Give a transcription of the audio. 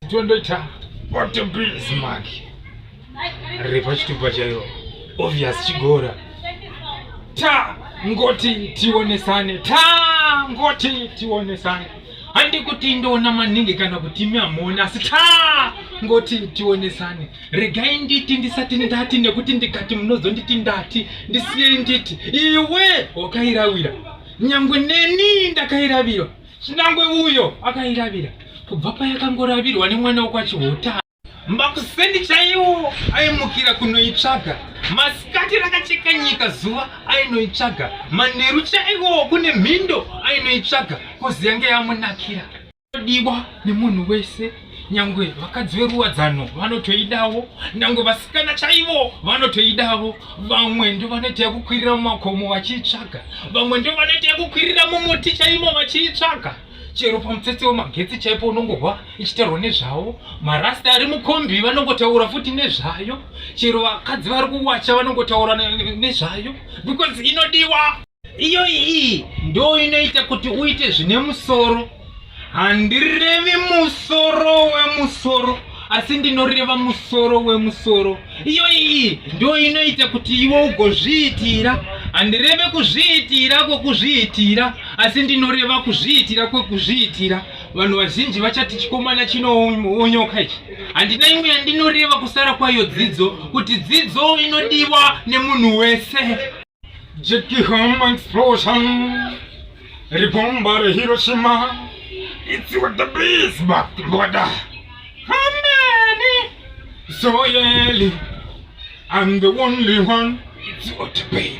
Tondoita Otto Bismarck. Repa chitupa chaiwo. Obvious chigora. Ta ngoti tionesane. Ta ngoti tionesane. Handi kuti ndoona maningi kana kuti imi hamuoni asi ta ngoti tionesane. Regai nditi ndisati ndati nekuti ndikati munozonditi ndati ndisiyei nditi iwe wakairawira. Nyangwe neni ndakairavira. Chinangwe uyo akairavira kubva payakangoravirwa nemwana wekwaChihota. Makuseni chaiwo aimukira kunoitsvaga, masikati rakacheka nyika zuva ainoitsvaga, manheru chaiwo kune mhindo ainoitsvaga kozi yange yamunakira. Inodiwa nemunhu wese nyangwe vakadzi veruwadzano vanotoidawo, nyangwe vasikana chaivo vanotoidawo. Vamwe ndovanoita yekukwirira mumakomo vachiitsvaga, vamwe ndovanoita yekukwirira mumuti chaimo vachiitsvaga. Chero pamutsetse wemagetsi chaipo unongohwa ichitaurwa nezvawo. Marasta ari mukombi vanongotaura futi nezvayo. Chero vakadzi vari kuwacha vanongotaura nezvayo because inodiwa. Iyo iyi ndo inoita kuti uite zvine musoro. Handirevi musoro wemusoro, asi ndinoreva musoro wemusoro. Iyo iyi ndo inoita kuti iwe ugozviitira. Handireve kuzviitira kwekuzviitira, asi ndinoreva kuzviitira kwekuzviitira. Vanhu vazhinji vachati chikomana chinoonyoka ichi. Handina imwe yandinoreva kusara kwayo dzidzo, kuti dzidzo inodiwa nemunhu wese. Jackie Home Explosion Ribomba reHiroshima It's what the bees back brother How many So yelly I'm the only one It's what baby.